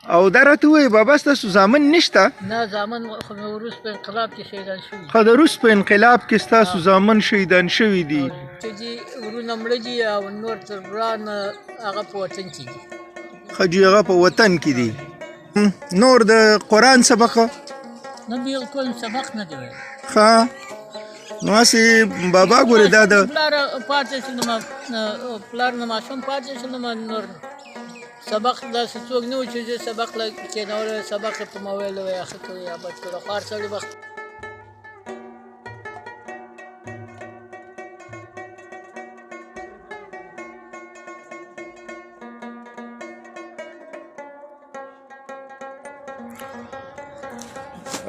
او دا راته ووایه بابا، ستاسو زامن نشته؟ نه، زامن خو مې وروسته په انقلاب کې شهیدان شوي. ښه، د روس په انقلاب کې ستاسو زامن شهیدان شوي دي. چې دي ورونه مړه دي او نور تربران هغه په وطن کې دي. ښه جي، هغه په وطن کې دي. نور د قرآن سبق؟ نه، بالکل سبق نه دی ویلی. ښه، نو هسې بابا ګورې دا د پلار پاتې شو، نو پلار نه ماشوم پاتې شو، نو نور سبق داسې څوک نه و چې زه سبق له کېنولی، سبق یې په ما ویلی وای، ښه کوي یا بد کوي، خو هر سړي به.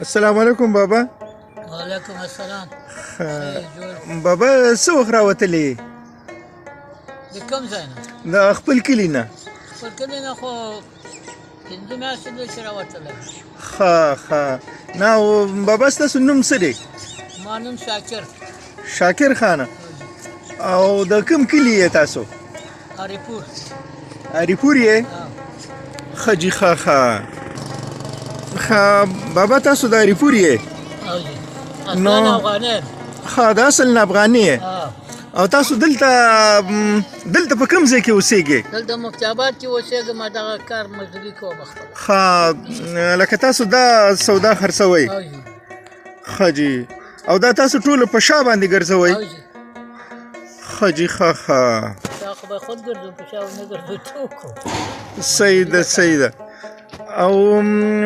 السلام علیکم بابا. وعلیکم السلام. بابا، څه وخت راوتلې؟ د کوم ځای نه؟ د خپل کلي نه. خپل کلي نه خو 5 میاشتې دی چې راوتلی. ښه ښه. نه بابا، ستاسو نوم څه دی؟ ما نوم شاکر. شاکر خانه، او د کوم کلي یې تاسو؟ هریپور. هریپور یې؟ ښه جي، ښه ښه ښه. بابا، تاسو د هریپور یې؟ نو افغاني. ښه، د اصل نه افغاني یې. او تاسو دلته په کوم ځای کې اوسېږئ؟ دلته مفتي آباد کې اوسېږم، دغه کار مزدوري کوم خپله. ښه، لکه تاسو دا سودا خرڅوئ؟ ښه جي. او دا تاسو ټول په شا باندې ګرځوئ؟ ښه جي، ښه ښه. دا خو به خود ګرځو، په شا نه ګرځو، څه وکړو؟ صحیح ده، صحیح ده. او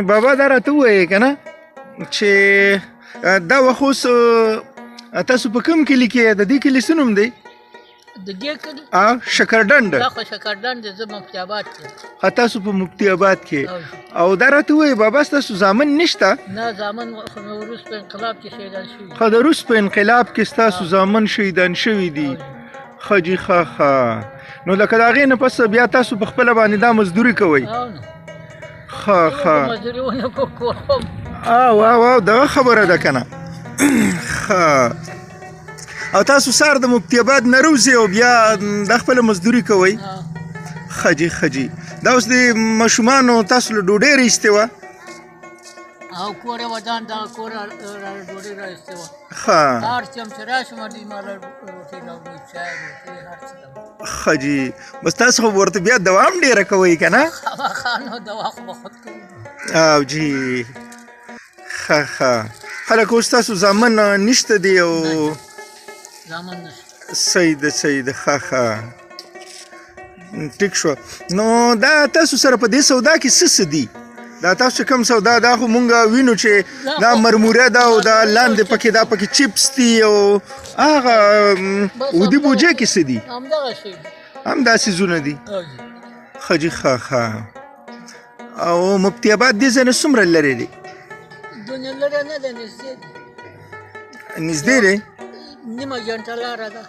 بابا، دا راته ووایې که نه چې دا وخت اوس تاسو په کوم کلي کې؟ د دې کلي څه نوم دی؟ د دې کلي؟ شکرډنډ. دا خو شکرډنډ دی، زه مفتي آباد کې. ښه، تاسو په مفتي آباد کې. او دا راته ووایې بابا، ستاسو زامن نشته؟ نه، زامن خو مې وروسته په انقلاب کې شهیدان شوي. ښه، د روس په انقلاب کې ستاسو زامن شهیدان شوي دي. ښه جي، ښه ښه. نو لکه د هغې نه پس بیا تاسو په خپله باندې دا مزدوري کوئ؟ ښه ښه. مزدوري ونه کوم. او او او دغه خبره ده که نه. ښه، او تاسو سهار د مفتي آباد نه روځئ او بیا د خپله مزدوري کوئ؟ ښه جي، ښه جي. دا اوس د ماشومانو تاسو له ډوډۍ راایستې وه؟ او کور یې ودان، دغه کور را ډوډۍ را ایستې وه. ښه. هر څه هم چې راشم، دوی ما له روټۍ راوړي، چای، روټۍ، هر څه راوړي. ښه جي، بس تاسو خو ورته بیا دوام ډېره کوئ که نه؟ خامخا، نو دوا خو به خود کوو. او جي، ښه ښه. خلک اوس تاسو زامن نشته دی او؟ زامن نشته. صحیح ده، صحیح ده. ښه ښه، ټیک شو. نو دا تاسو سره په دې سودا کې څه څه دي؟ دا تاسو کوم سودا؟ دا خو مونږ وینو چې دا مرموره ده او دا لاندې پکې دا پکې چپس دي، او هغه ودي بوجه کې څه دي؟ همدغه شی دي، همدا څیزونه دي. ښه جي، ښه ښه. او مفتي آباد دې ځای نه څومره لرې دی؟ دونه لرې نه دی، نږدې دی. نږدې دی؟ نیمه ګنټه لاره ده.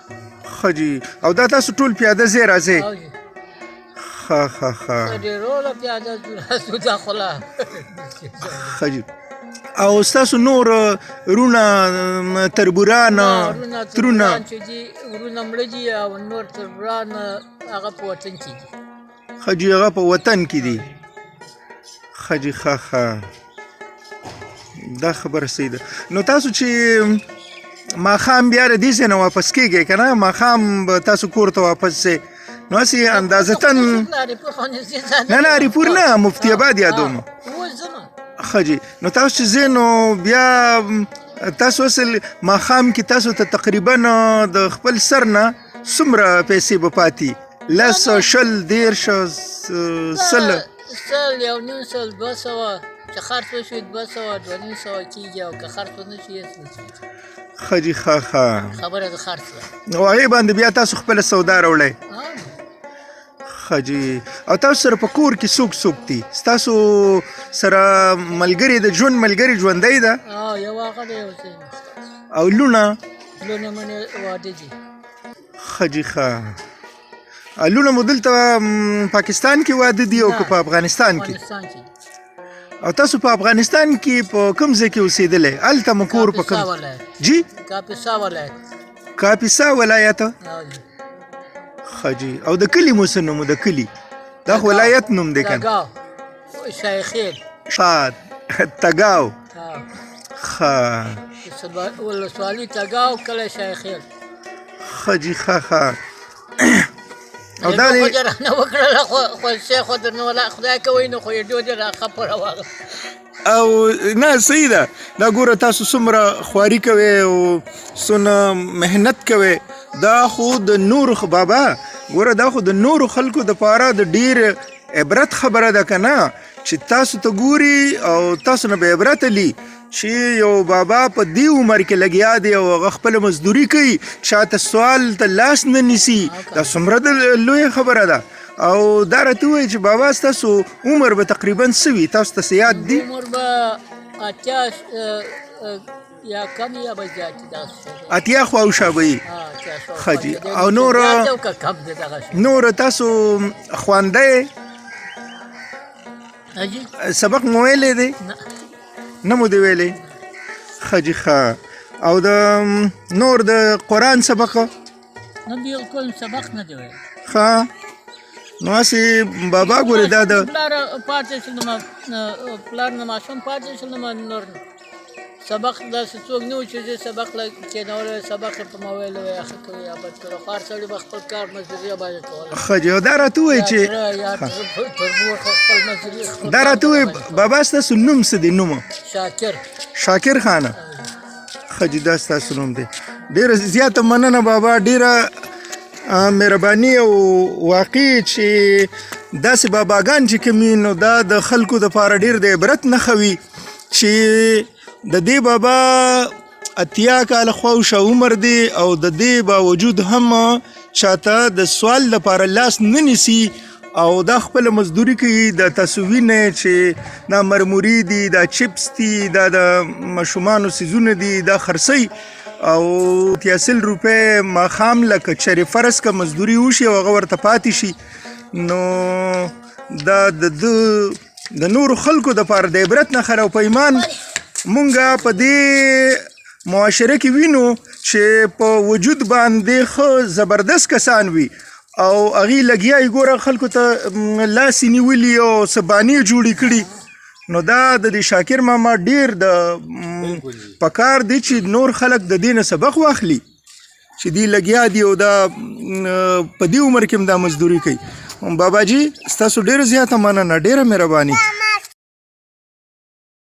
ښه جي. او دا تاسو ټول پیاده ځئ راځئ؟ ښه ښه ښه. ډېروله پیاده راځو، دا خو لا. ښه جي. او ستاسو نور وروڼه، تربوران، ترونه؟ چې دي وروڼه مړه دي او نور تربوران هغه په وطن کې دي. ښه جي، هغه په وطن کې دي. ښه جي، ښه ښه، دا خبره صحیح ده. نو تاسو چې ماښام بیا له دې ځای نه واپس کېږئ که نه، ماښام به تاسو کور ته واپس ځئ، نو هسې اندازتاً؟ نه نه، هریپور نه، مفتي آباد یادوم. ښه جي. نو تاسو چې ځئ، نو بیا تاسو اصل ماښام کې تاسو ته تقریبا د خپل سر نه څومره پیسې به پاتې؟ 10، 20، 30، 100؟ 100، 150، 200. چې خرڅ وشي 200، 250 کېږي، او که خرڅ ونه شي هېڅ نه کېږي. ښه جي، ښه ښه. خبره د خرڅ ده. نو هغې باندې بیا تاسو خپله سودا راوړئ؟ ښه جي. او تاسو سره په کور کې څوک څوک دي؟ ستاسو سره ملګری، د ژوند ملګری ژوندی ده؟ یو هغه دی، یو څه. او لوڼه؟ لوڼه مې واده دي. ښه جي، ښه. لوڼه مو دلته پاکستان کې واده دي او که په افغانستان کې؟ او تاسو په افغانستان کې په کوم ځای کې اوسېدلی؟ هلته مو کور په کوم؟ جی، کاپیسا ولایت. کاپیسا ولایت. ښه جي. او د کلي مو څه نوم؟ د کلي، دا خو ولایت نوم دی که نه؟ شایخیل. ښه، تګاو. ها. ښه. ولسوالي تګاو، کلی شایخیل. ښه جي، ښه ښه. او دا خو دی دې رانه وکړله، خو څه خو درنه ولا خدای کوي، نو خو یې ډېر راخه پوره واغله. او نه، صحیح ده. دا ګوره تاسو څومره خواري کوئ او څونه محنت کوئ. دا خو د نورو بابا ګوره، دا خو د نورو خلکو دپاره د ډېر عبرت خبره ده که نه، چې تاسو ته ګوري او تاسو نه به عبرت لي چې یو بابا په دې عمر کې لګیا دی او هغه خپله مزدوري کوي، چاته سوال ته لاس نه نیسي. دا څومره د لویه خبره ده. او دا راته ووایي چې بابا ستاسو عمر به تقریبا څه وي؟ تاسو ته څه یاد دي؟ عمر به 80 یا کم یا به زیات داسې شی دی. 80 خواوشا به وي. ها، 80 ښه جي. او زیات او که کم دی دغه شی. نور تاسو خوانده یې؟ حاجي. سبق مو ویلی دی؟ نه. نه مو دی ویلی؟ ښه جي، ښه. او د نور د قرآن سبق؟ نه، بالکل سبق نه دی ویلی. ښه، نو هسې بابا ګورې دا د پلار پاتې شو، نو ما پلار نه ماشوم پاتې شو، نو ما نور سبق داسې څوک نه و چې زه سبق له کېنولی، سبق یې په ما ویلی وای، ښه کوي یا بد کوي، خو هر سړي به خپل کار مزدوري باندې کوله. ښه جي. او دا راته ووایي چې یا تره یا تربور خپل مزدوري خپل دا کار راته ووایي باندې. بابا ستاسو نوم څه دی؟ نوم؟ شاکر. شاکر خانه. ښه جي، دا ستاسو نوم دی. ډېره زیاته مننه بابا، ډېره مهرباني. او واقعي چې داسې باباګان چې کوم وي، نو دا د خلکو دپاره ډېر د عبرت نښه وي چې د دې بابا 80 کاله خواوشا عمر دی او د دې باوجود هم چاته د سوال لپاره لاس نه نیسي او دا خپله مزدوري کوي. دا تاسو وینئ چې دا مرموري دي، دا چپس دي، دا د ماشومانو څیزونه دي، دا خرڅوي او 80 روپۍ ماښام لکه چېرې فرض که مزدوري وشي او هغه ورته پاتې شي، نو دا د ده د نورو خلکو دپاره د عبرت نښه ده. او په ایمان مونږه په دې معاشره کې وینو چې په وجود باندې ښه زبردست کسان وي او هغوی لګیا یي، ګوره خلکو ته لاس یې نیولي او څه بانې جوړې کړي. نو دا د دې شاکر ماما ډېر د پکار دی چې نور خلک د دې نه سبق واخلي چې دی لګیا دی او دا په دې عمر کې هم دا مزدوري کوي. بابا جي ستاسو ډېره زیاته مننه، ډېره مهرباني.